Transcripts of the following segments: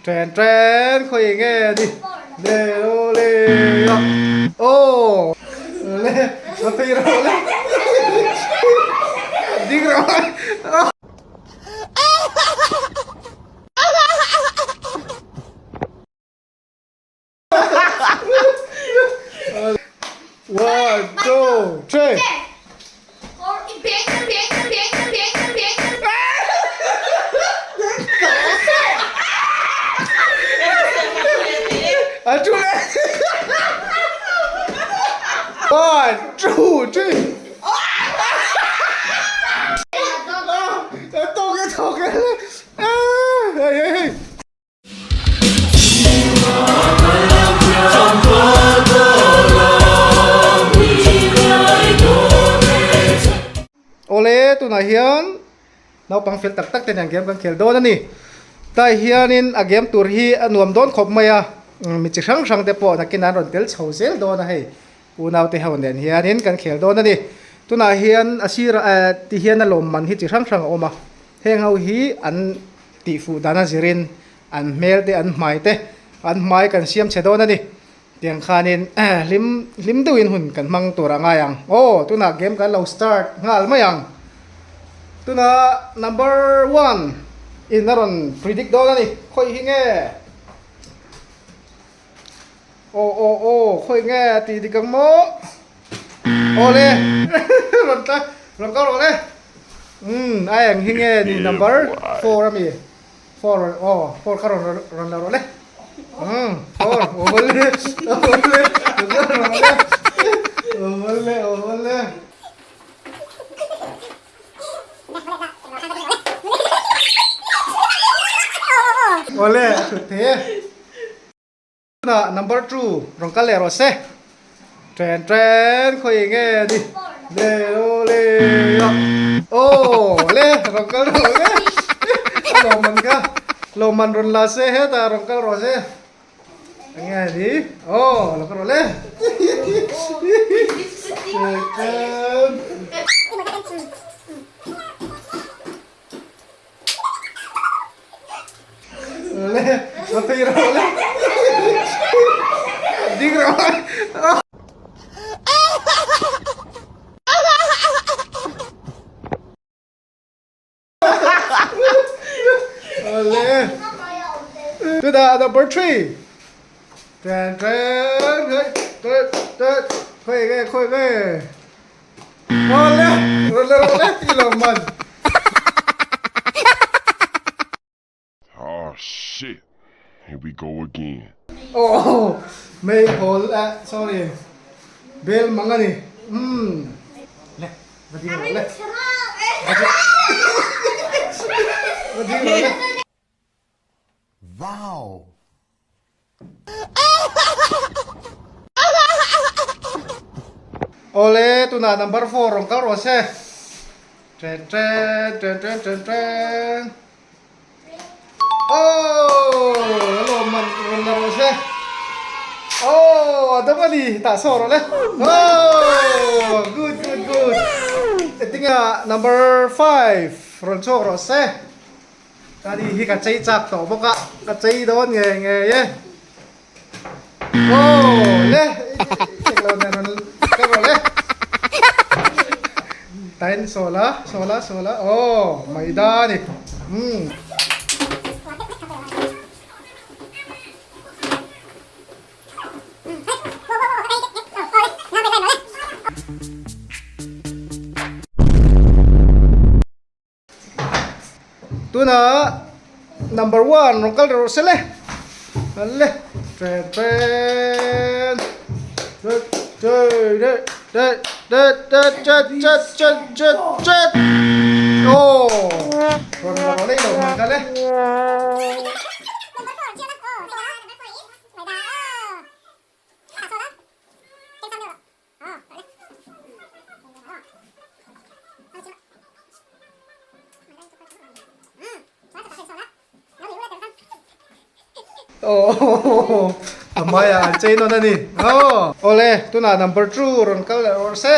Ṭhen ṭhen khawi nge ni le lo le a aw le a phei rawh le ding rawh One, two, three. A chu le. One, two, three. Tawk e, tawk e. Hey, hey, hey. Awle tunah hian naupang fel tak tak te nen game kan khel dawn a ni. Tlai hianin a game tur hi a nuam dawn khawp mai a, mi chi hrang hrang te pawh nakin an rawn tel chho zel dawn a hei. Unaute ho nen hianin kan khel dawn a ni. Tunah hian a sirah eh ti hian a lawmman hi chi hrang hrang a awm a, heng ho hi an tih fuh dan a zirin an hmel te an hmai te an hmai kan siam chhe dawn a ni. Tiang khanin hlim hlim deuhin hun kan hmang tur a ngai ang. Aw tunah game kan lo start nghal mai ang. Tunah number one in a rawn predict dawn a ni. Khawi hi nge? Aw aw aw khawi nge tih dik ang maw? Aw le rawn tla rawn kal rawh le. Umm a eng hi nge ni number four ami four aw four kha rawn rawn la rawh le. Umm four aw le aw le rawn kal rawh le aw le aw le. Aw le a thut thei e. Tunah number two rawn kal leh rawh se. Ṭhen ṭhen khawi nge ni le aw le a aw le rawn kal rawh le a lawmman kha lawmman rawn la se hetah rawn kal rawh se eng nge ni aw lo kal rawh le ṭhen ṭhen. Le, a phei rawh le. Ding rawh. Le. Tuna number 3. Ten ten hei ten ten khoi nge khoi nge. Awle rawn la rawh le tih lo man. Oh shit, here we go again. Oh meihawl eh sorry bel mang a ni umm le va ding rawh le va ding rawh le. Wow! Awle tunah number four rawn kal rawh se ṭen ṭen ṭen ṭen ṭen ṭen aww a lawmman rawn la rawh se aww a dawng a ni tah saw rawh le aww good good good engtinge number five rawn chhuak rawh se. Ka ni hi ka chei chak tawh bawk a, ka chei dawn ngei ngei e. Aw le, englo nen rawn ka rawh le. Tain sawla, sawla, sawla, aw maida a ni. Umm. Tuna number one rawn kal rawh se le an le ṭen ṭen ṭen aw rawn la rawh le i lo hman kha le. Aww a hmaiah an chei nawn a ni aw awle tunah number two rawn kal leh rawh se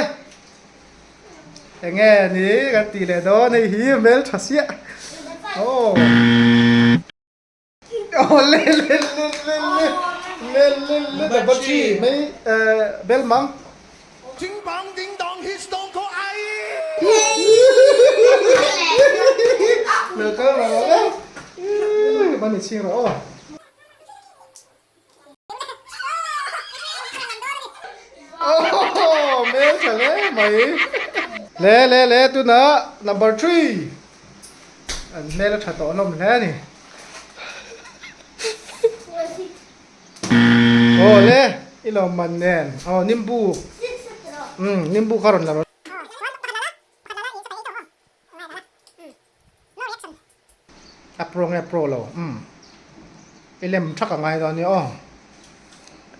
enge ni kan tih leh dawn hei hi hmeltha siah aw. Aw le le le le le le le le number 3 mai bel mang. Lo kal rawh le. Ban i chhing rawh aw. Aww hmel tha hle mai. Le le le tunah number 3 an hmel a tha tawh hlawm hle a ni. Aw le i lo man nen aw nimbu umm nimbu kha rawn la rawh. A pro nge pro lo umm i lem thak a ngai dawn nia aw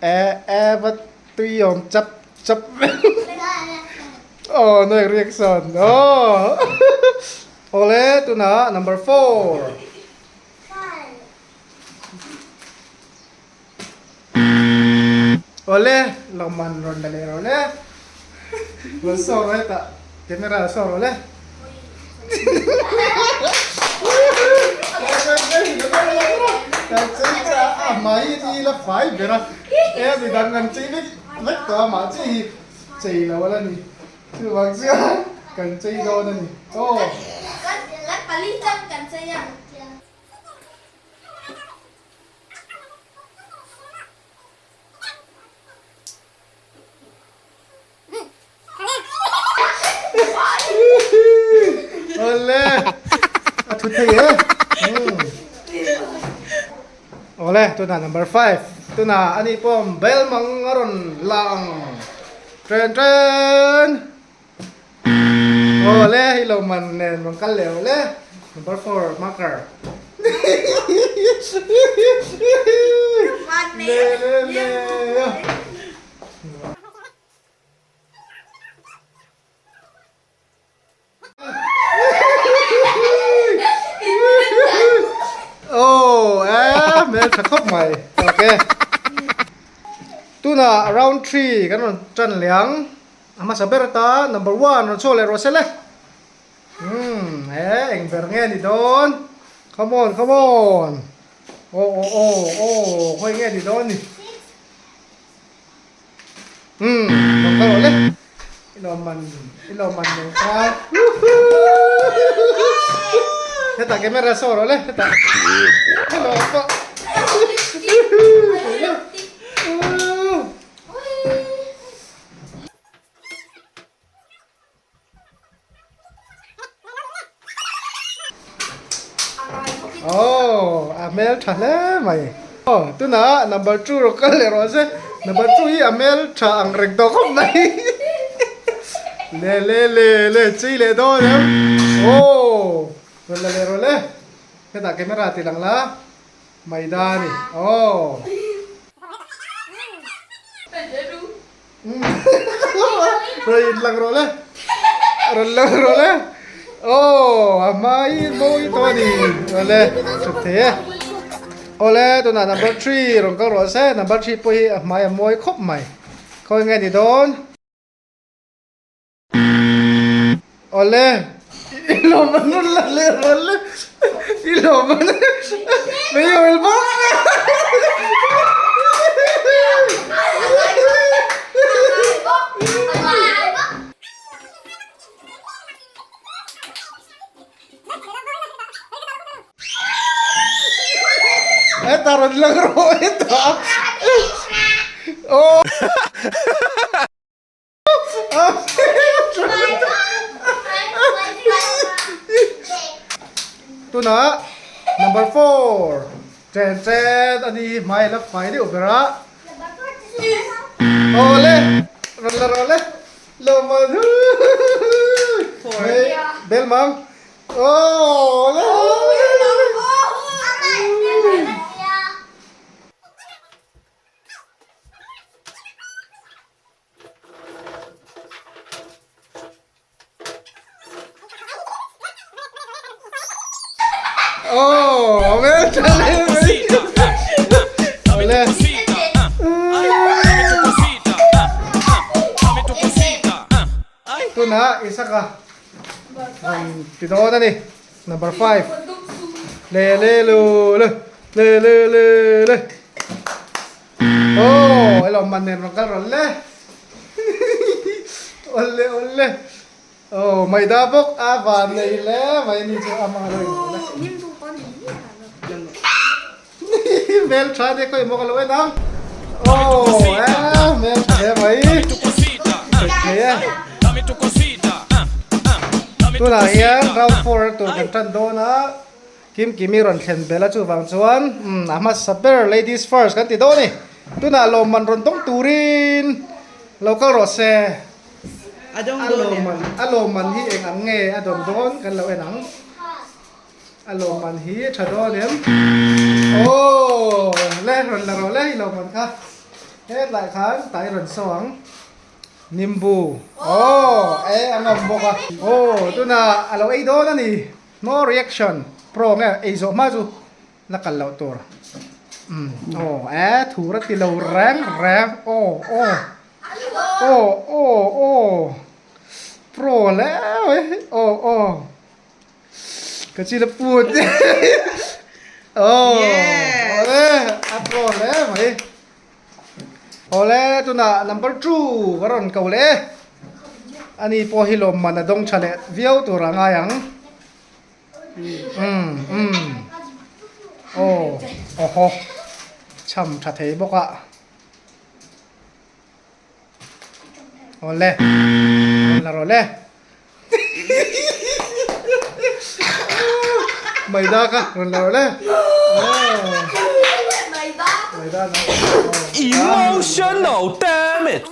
e e va tui awm chap chap aw no reaction aw awle tunah number 4 Awle lawmman rawn la leh rawh le rawn saw rawh hetah camera a saw rawh le a hmai hi la fai ber a e midang kan chei vek vek tawh a mahse hi chei lo a la ni chuvang chuan kan chei dawn a ni aw. Awle a thu thei e Awle tuna number 5 tuna ani pawm bel mang a rawn la ang tren tren Awle hei lo man nen rawn kal leh awle number 4 marker Le le le Aw eh hmel tha khawp mai okay Tunah round 3 kan rawn tan leh ang a hmasa ber ata number 1 rawn chhuak leh rawh se le umm he eng ber nge ni dawn come on come on aw aw aw aw khawi nge ni dawn ni umm rawn kal rawh le i lo man i lo man nen khan hetah camera saw rawh le hetah hello pawh Aww a hmel tha hle mai aw tunah number 2 rawh kal leh rawh se number 2 hi a hmel tha ang reng tawh khawp mai le le le le chei leh dawn em aw rawn la leh rawh le hetah camera ti lang la maida a ni aw. Rawn in lang rawh le rawn lang rawh le aw a hmai mawi tawh a ni awle chhuk thei e awle tunah number 3 rawn kal rawh se number 3 pawh hi a hmai a mawi khawp mai khawi nge ni dawn. Awle i lawm an rawn la leh rawh le i lawm an mai awel bawk. Heta rawn lang rawh heta. Aw. Tunah number 4 chen chen a ni hmai la fai deuh ber a awle rawn la rawh le lawmman hei bel mang awle. Oh, hmel tha hle mai. Awle. Tunah Isaka rawn ti dawn a ni. Number 5. Le le lu lu. Le le le le. Oh, hello man nen rawn kal rawn le. Awle awle. Oh, maida bawk a van nei le mai ni chu a mang lo in le. Hmel tha te khawi maw ka lo en ang. Oh, eh hmel tha hle mai. Thei e. Tunah hian round 4 tur kan tan dawn a. Kim Kimi rawn thlen belh a chuvang chuan umm a hmasa ber ladies first kan ti dawn a ni. Tunah lawmman rawn dawng turin lo kal rawh se. A dawng A dawn em? lawmman a lawmman hi eng ang nge a dawn dawn kan lo en ang. A lawmman hi a tha dawn em? Aww le rawn la rawh le i lawmman kha. Hetlai khan tai rawn saw ang. Nimbu aww e a ngam bawk a. Aww tunah a lo ei dawn a ni. No reaction pro nge ei zawh hma chu la kal loh tur umm aw e thur a ti lo reng reng aw aw aw aw aw pro hle mai aw aw ka chil a put aw awle a pro hle mai awle tunah number 2 ka rawn ko leh e. Ani pawh hi lawmman a dawng tha leh viau tur a ngai ang. Umm umm aw awhaw cham tha thei bawk a. Awle rawn la rawh le. Maida kha rawn la rawh le. Maida na. Emotional damn it!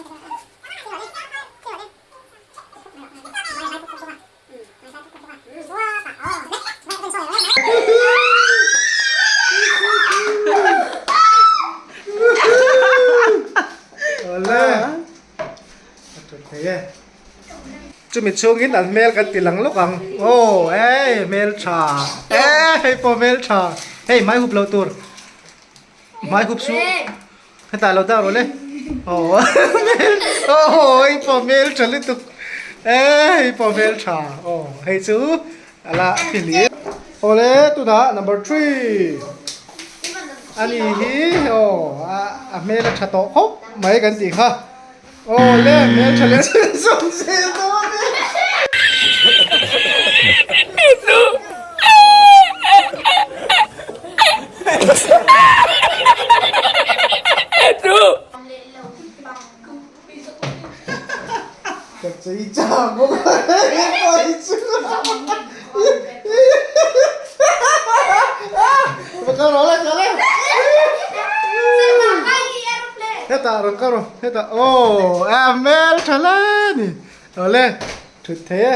Chumi chhungin an hmel kan ti lang lawk ang. Aw ei hmel tha e hei pawh hmel tha hei hmai hup loh tur hmai hup suh. Hetah lo dah rawh le. Aw aw hei pawh hmel tha lutuk e hei pawh hmel tha aw hei chu a la phili. Awle tunah number 3 ani hi aw a hmel a tha tawh khawp mai kan tih kha awle hmel tha leh zawm zel dawn e. Ka chei chak bawk a hei chu Va kal rawh le kal e Hetah rawn kal rawh hetah aw a hmel tha hle a ni awle thut thei e.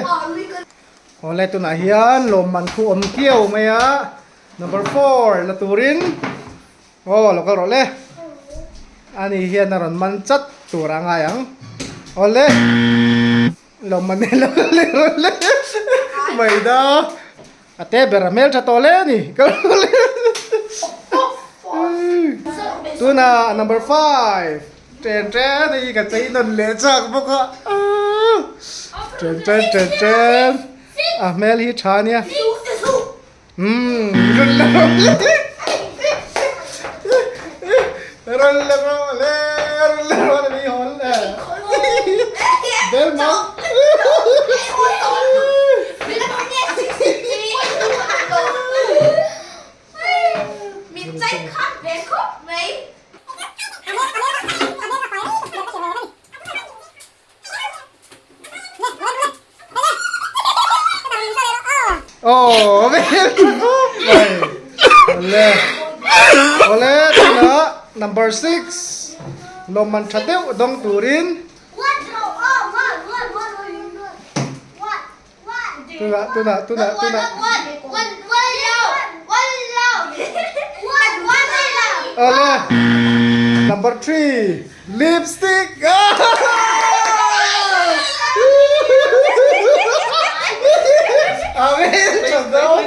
Awle tunah hian lawmman khu awm kiau mai a number 4 la turin aw lo kal rawh le ani hian a rawn man chat tur a ngai ang awle lawmman hi lo kal leh rawh le maida a te ber a hmel tha tawh hle a ni kal rawh le tunah number 5. Ṭen ṭen a i ka chei nawn leh chak bawk a ṭen ṭen ṭen ṭen a hmel hi ṭha ania umm rawn la rawh le rawn la rawh le rawn la rawh le mi hawn le bel mang Aw hmel tha khawp mai awle awle tunah number 6 lawmman tha deuh dawng turin tunah tunah tunah tunah awle number 3 lipstick a hmel tha dawn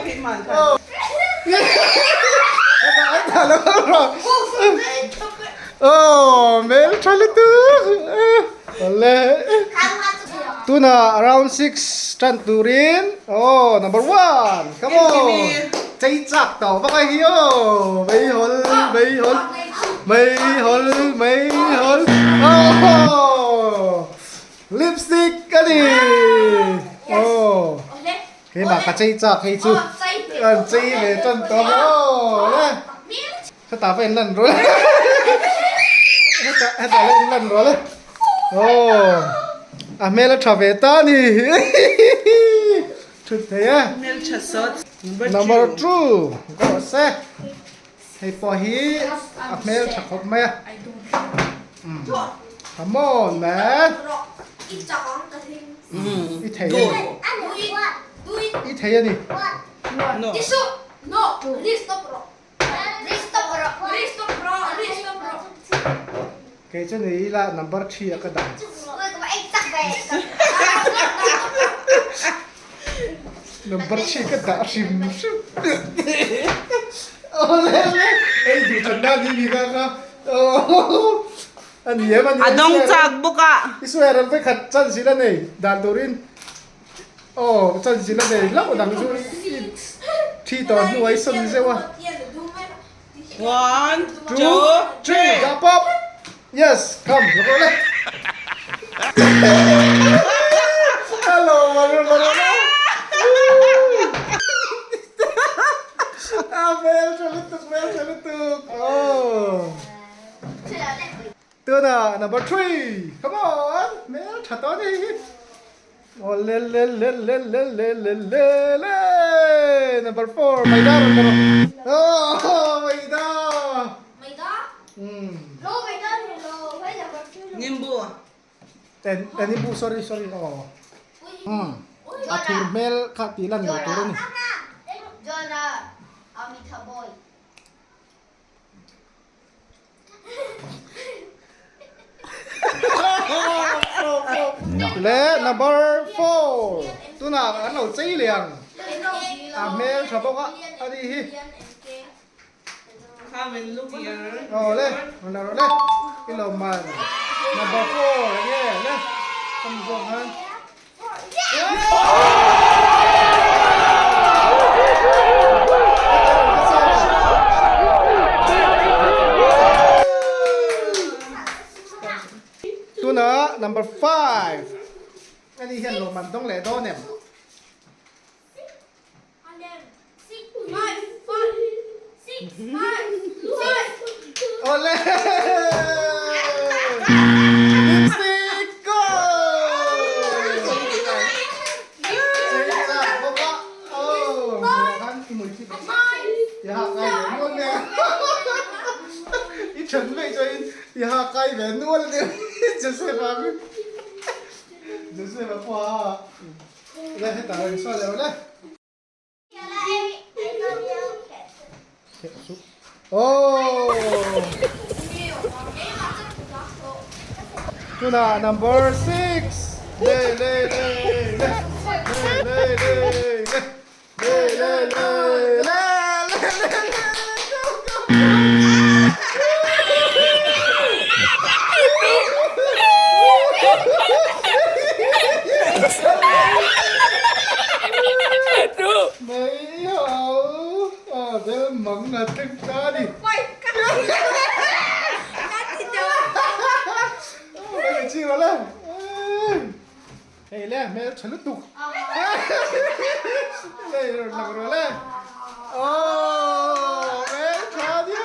aw hmel tha lutuk awle. Tunah round 6 tan turin oh number 1 come on. Chei chak tawh vak a hi aw meihawl meihawl meihawl meihawl aw lipstick a ni aw keimah ka chei chak hei chu an chei ve tan tawh a aw le hetah pawh in lan rual hetah hetah pawh in lan rual e aw a hmel a tha ve ta a ni. Thut thei e. Hmeltha sawt. Number 2 go se. Hei pawh hi a hmeltha khawp mai a. Come on man. I thei a ni. I thei a ni. No. Kei chu ni ila number 3 a ka dan. Number 3 ka dah hrim hrim. Awle le ei duh that na ni mi ka ka. Ani em ani. A dawng chak bawk a. I swear an vekhat chan si la nei dan turin. Aw chan si la nei hlauh dang chu thi tawh hnu a i sawn zeuh a. One, two, three. Dah pawp. Yes, come, la rawh le. Hello, maru maru. Ah, bel tha lutuk, bel tha lutuk. Oh. Tuna number 3. Come on. Mel tha tawh ni hi. Aw le le le le le le le le le number 4 Maida rawn la rawh. Oh Maida. Maida? Lo Maida ni lo. Hei number 2. Nimbu. En en nimbu sorry sorry aw. Um a thur hmel kha tih lan loh tur a ni. Jona Amitha boy. Le number 4 tunah an lo chei leh ang a hmel tha bawk a a ni hi aw le rawn la rawh le i lo man number 4 enge le ka mi zawk khan. Tuna number 5 ani hian lawmman dawng leh dawn em? Awle! Lipstick go! I then mai chuan i ha kai ve nual a nia Joseph a Joseph a pawh a le hetah rawn sawi leh le. Oh! Tuna number 6. Le le le le le le le le le le le le le le go go Mấy hậu à bé mẫn là trứng cá đi. Mấy cái chi mà lên. Hei le hmel tha lutuk. Lei rawn lang rawh le. Aww hmel tha nia.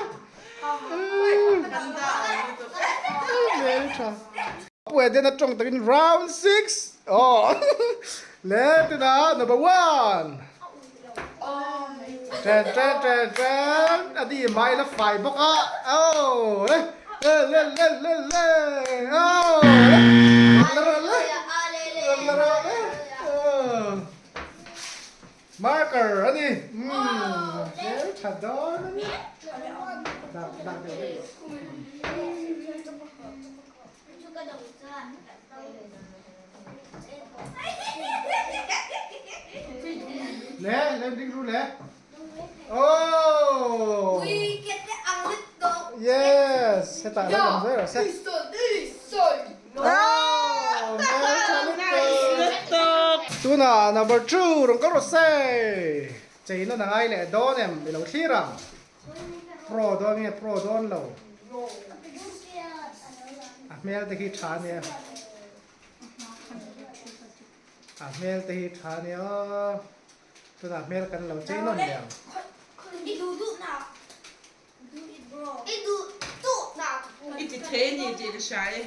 Hmel tha. Puia den a tawng takin round 6. Aw le tunah number 1. Tren tren tren tren a ni mai la fai bawk a. Aw le le le le le le aw le le le le le le marker a ni umm hmel tha dawn a ni dak dak deuh deuh Le le ding ru le Oh Yes hetah la awm zel rawh se Oh hmeltha lutuk Tunah number 2 rawn kal rawh se. Chei nawn a ngai leh dawn em? I lo thlir ang. Pro dawn nge pro dawn lo? A hmel te khi tha nia. A hmel te hi tha nia aw. Tunah hmel kan lo chei nawn leh ang. I ti thei a ni tih ka hria e.